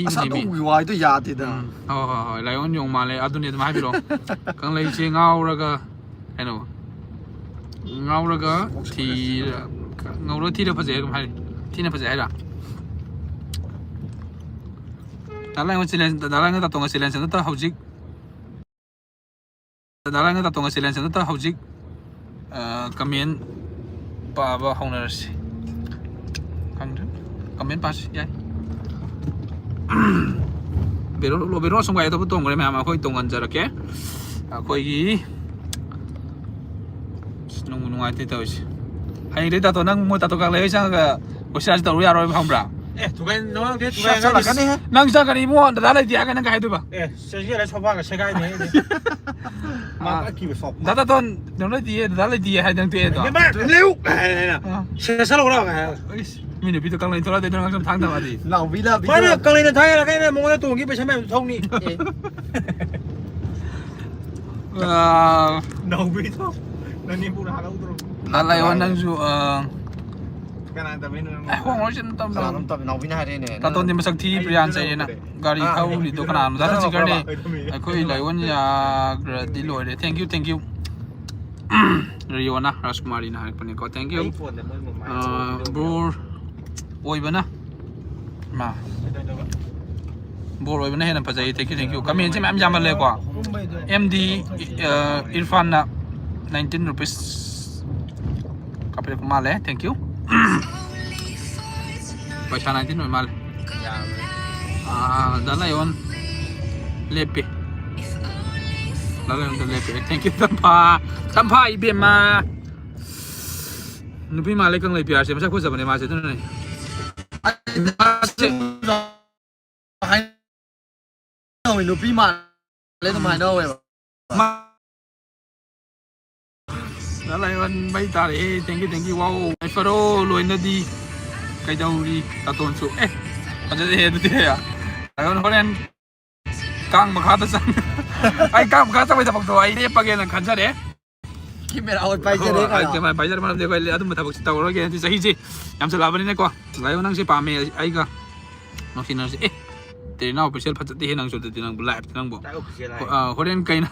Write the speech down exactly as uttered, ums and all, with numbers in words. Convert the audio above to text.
ꯑꯁ, ꯑꯗꯨꯒꯤ ꯋꯥꯏꯗꯣ ꯌꯥꯗꯦꯗ꯫ ꯎꯝ, ꯍꯣꯏ, ꯍꯣꯏ, ꯍꯣꯏ, ꯂꯥꯏꯑꯣꯟ ꯌꯣꯡ ꯃꯥꯜꯂꯦ꯫ ꯑꯗꯨꯅꯦ ꯑꯗꯨꯝ ꯍꯥꯏꯕꯤꯔꯛꯑꯣ꯫ ꯀꯪꯂꯩꯁꯦ ꯉꯥꯎꯔꯒ, ꯀꯩꯅꯣ, ꯉꯥꯎꯔꯒ ꯊꯤꯔ-, ꯉꯧꯔꯒ ꯊꯤꯔ ꯐꯖꯩ ꯑꯗꯨꯝ ꯍꯥꯏ-, ꯊꯤꯅ ꯐꯖꯩ ꯍꯥꯏꯔ? ꯗꯥ ꯂꯥꯏꯑꯣꯟ challenge, ꯗꯥ ꯂꯥꯏꯑꯣꯟ ꯇꯥꯇꯣꯟꯒ challenge ꯑꯃꯇ ꯍꯧꯖꯤꯛ꯫ ꯗꯥ ꯂꯥꯏꯑꯣꯟ ꯇꯥꯇꯣꯟꯒ challenge ꯑꯃꯇ ꯍꯧꯖꯤꯛ, ꯑ, comment ꯄꯥꯕ ꯍꯧꯅꯔꯁꯤ꯫ ꯈꯪꯗ꯭ꯔꯦ꯫ Comment ꯄꯥꯁꯤ, ꯌꯥꯏ꯫ ꯕꯦꯔꯣ, ꯕꯦꯔꯣ ꯑꯁꯣꯝ ꯒꯥꯔꯤ ꯑꯇꯣꯞꯄ ꯇꯣꯡꯈ꯭ꯔꯦ ꯃꯌꯥꯝ, ꯑꯩꯈꯣꯏ ꯇꯣꯡꯍꯟꯖꯔꯛꯀꯦ꯫ ꯑꯩꯈꯣꯏꯒꯤ, ꯑꯁ, ꯅꯨꯡꯕꯨ ꯅꯨꯡꯉꯥꯏꯇꯦ ꯇꯧꯔꯤꯁꯦ꯫ ꯍꯌꯦꯡꯗꯩ ꯇꯥꯇꯣ ꯅꯪ ꯃꯣꯏ ꯇꯥꯇꯣ ꯀꯪꯂꯩ ꯍꯣꯏ ꯆꯪꯉꯒ ꯍꯣꯁꯇꯥꯜꯁꯤ ꯇꯧꯔꯨ ꯌꯥꯔꯣꯏꯕ, ꯈꯪꯕ꯭ꯔꯥ? ꯑꯦ, ꯊꯨꯒꯥꯏ-, ꯅꯉꯣꯟꯗ ꯊꯨꯒꯥꯏ ꯁꯠ ꯆꯠꯂꯛꯀꯅꯤꯍꯦ꯫ ꯅꯪ ꯆꯪꯒꯅꯤ ꯏꯕꯨꯡꯉꯣ, ꯗꯗꯥ ꯂꯩꯇꯦ ꯍꯥꯏꯔꯒ ꯅꯪ ꯀꯩ ꯍꯥꯏꯗꯣꯏꯕ? ꯑꯦ, ꯆꯦꯟꯁꯤꯜꯂꯦ ꯁꯣꯐꯥꯒ ꯁꯦꯒꯥꯏꯅꯤ ꯑꯩꯗꯤ꯫ ꯃꯥ ꯑꯥ꯫ ꯀꯛꯈꯤꯕ ꯁꯣꯐꯥ꯫ ꯗꯥ ꯇꯥꯇꯣꯟ, ꯀꯩꯅꯣ ꯂꯩꯇꯤꯌꯦ, ꯗꯗꯥ ꯂꯩꯇꯤꯌꯦ ꯍꯥꯏ ꯅꯪ ꯇꯣꯛꯑꯦ ꯑꯗꯣ꯫ ꯏꯕꯦꯝꯃ, ꯂꯦꯎ! ꯍꯥꯏꯅ, ꯍꯥꯏꯅ꯫ ꯑꯥ꯫ ꯁꯦꯠꯆꯜꯍꯧꯔꯣ ꯍꯥꯏ꯫ ꯑꯩꯁ, ꯃꯤ ꯅꯨꯄꯤꯗꯣ ꯀꯪꯂꯩ ꯊꯣꯛꯂꯛꯑꯗꯤ ꯅꯪ ꯁꯨꯝ ꯊꯥꯡ ꯊꯝꯃꯗꯤ꯫ ꯅꯥꯎꯕꯤ ꯂꯥꯕꯤꯗꯣ꯫ ꯃꯥꯅ ꯀꯪꯂꯩꯅ ꯊꯥꯡ ꯌꯥꯜꯂꯛꯀꯅꯤ, ꯃꯉꯣꯟꯗ ꯇꯣꯡꯈꯤ ꯄꯩꯁꯥ ꯃꯌꯥꯝ ꯊꯧꯅꯤ꯫ ꯑꯦ꯫ ꯑꯥ꯫ ꯅꯥꯎꯕꯤꯗꯣ ꯅꯅꯦꯝꯄꯣꯛꯅ ꯍꯥꯠꯍꯧꯗ꯭ꯔꯣ? ꯗꯥ ꯂꯥꯏꯑꯣꯟ ꯅꯪꯁꯨ, ꯑꯥ, ꯀꯅꯥꯅ ꯇꯝꯃꯤꯅꯣ ꯅꯪꯉꯣꯟꯗ? ꯑꯦ, ꯍꯣꯡꯉꯔꯣꯏꯁꯦ ꯑꯗꯨꯝ ꯇꯝꯃꯣ꯫ ꯀꯅꯥꯅꯣ ꯇꯝꯃꯤ? ꯅꯥꯎꯕꯤꯅ ꯍꯥꯏꯔꯛꯏꯅꯦ꯫ ꯇꯥꯇꯣꯟꯗꯤ ꯃꯁꯛ ꯊꯤ, ꯑꯩ ꯄ꯭ꯔꯤꯌꯥꯟ ꯌꯨꯝꯗ ꯆꯩꯌꯦꯅ꯫ ꯂꯩꯍꯧꯗ꯭ꯔꯦ꯫ ꯒꯥꯔꯤ ꯑꯥ, ꯊꯧꯔꯤꯗꯣ ꯌꯨꯝꯗ ꯀꯅꯥꯅꯣ? ꯗꯥ ꯂꯩꯍꯧꯗ꯭ꯔꯦ꯫ ꯆꯤꯀꯔꯅꯦ꯫ ꯑꯩꯈꯣꯏ ꯂꯥꯏꯑꯣꯟ ꯌꯥꯈ꯭ꯔꯗꯤ ꯂꯣꯏꯔꯦ꯫ Thank you, thank you꯫ ꯔꯤꯌꯣꯅꯥ ꯔꯥꯖꯀꯨꯃꯥꯔꯤꯅ ꯍꯥꯏꯔꯛꯄꯅꯦꯀꯣ꯫ Thank you꯫ ꯑꯩ ꯐꯣꯟꯗ ꯃꯣꯏ ꯃꯃꯥꯏ ꯑꯥ, ꯎꯠꯂꯦꯕ꯫ ꯕ꯭ꯔꯣ ꯑꯣꯏꯕꯅ꯫ ꯃꯥ꯫ ꯀꯩꯗꯧꯅꯕ? ꯕ꯭ꯔꯣ ꯑꯣꯏꯕꯅ ꯍꯦꯟꯅ ꯐꯖꯩ꯫ Thank you, thank you꯫ Commentꯁꯦ ꯃꯌꯥꯝ ꯌꯥꯝꯃꯜꯂꯦꯀꯣ꯫ ꯑꯦꯝ ꯗꯤ, ꯑ, ꯏꯔꯐꯥꯟꯅ nineteen rupees ꯀꯥꯞꯄꯤꯔꯛꯄ ꯃꯥꯜꯂꯦ꯫ Thank you꯫ ꯄꯩꯁꯥ nineteen ꯑꯣꯏ ꯃꯥꯜꯂꯦ꯫ ꯌꯥꯝꯃꯦ꯫ ꯑꯥ, ꯗꯥ ꯂꯥꯏꯑꯣꯟ ꯂꯦꯞꯄꯤ꯫ ꯗꯥ ꯂꯥꯏꯑꯣꯟꯗ ꯂꯦꯞꯄꯤ꯫ Thank you, ꯇꯝꯐꯥ꯫ ꯇꯝꯐꯥ ꯏꯕꯦꯝꯃ꯫ ꯅꯨꯄꯤ ꯃꯥꯜꯂꯦ ꯀꯪꯂꯩ ꯄꯤꯌꯥꯔꯁꯦ꯫ ꯃꯁꯛ ꯐꯖꯕꯅꯦ ꯃꯥꯁꯦ, ꯑꯗꯨꯅꯅꯦ꯫ ꯃꯥꯁꯦ ꯍꯥꯏꯅꯧꯋꯦ, ꯅꯨꯄꯤ ꯃꯥꯜꯂꯦ ꯑꯗꯨꯝ ꯍꯥꯏꯅꯧꯋꯦꯕ꯫ ꯃꯥ-, ꯗꯥ ꯂꯥꯏꯑꯣꯟ ꯃꯩ ꯇꯥꯔꯛꯑꯦ꯫ Thank you, thank you꯫ Wow, ꯃꯩ ꯐꯔꯣ ꯂꯣꯏꯅꯗꯤ꯫ ꯀꯩꯗꯧꯔꯤ ꯇꯥꯇꯣꯟꯁꯨ? ꯑꯦ, ꯐꯖꯔꯦ ꯑꯗꯨꯗꯤ꯫ ꯂꯥꯏꯑꯣꯟ ꯍꯣꯔꯦꯟ ꯀꯥꯡ ꯃꯈꯥꯗ ꯆꯪ-, ꯑꯩ ꯀꯥꯡ ꯃꯈꯥ ꯆꯪꯕꯩ ꯊꯕꯛꯇꯣ ꯑꯩ ꯂꯦꯞꯄꯒꯦꯅ ꯈꯟꯖꯔꯦ꯫ Camera ꯑꯣꯏ ꯄꯥꯏꯖꯔꯦ ꯍꯣꯏ, ꯀꯩꯅꯣ꯫ Camera ꯄꯥꯏꯖꯔꯦ, ꯃꯔꯝꯗꯤ ꯑꯩꯈꯣꯏ ꯑꯗꯨꯝꯕ ꯊꯕꯛꯁꯤ ꯇꯧꯔꯔꯣꯏꯒꯦ꯫ ꯍꯥꯏꯗꯤ ꯆꯍꯤꯁꯦ ꯌꯥꯝꯁꯜꯂꯛꯑꯕꯅꯤꯅꯀꯣ꯫ ꯂꯥꯏꯑꯣꯟ ꯅꯪꯁꯦ ꯄꯥꯝꯃꯦ, ꯑꯩꯒ ꯅꯨꯡꯁꯤꯅꯔꯁꯤ꯫ ꯑꯦ, ꯏꯅꯥꯎ ꯑꯣꯐꯤꯁꯦꯜ ꯐꯖꯗꯦꯍꯦ ꯅꯪꯁꯨ, ꯑꯗꯨꯗꯤ ꯅꯪꯕꯨ ꯂꯥꯏꯞꯇ ꯅꯪꯕꯨ꯫ ꯇꯥꯏ ꯑꯣꯐꯤꯁꯦꯜ ꯑ, ꯍꯣꯔꯦꯟ ꯀꯩꯅꯣ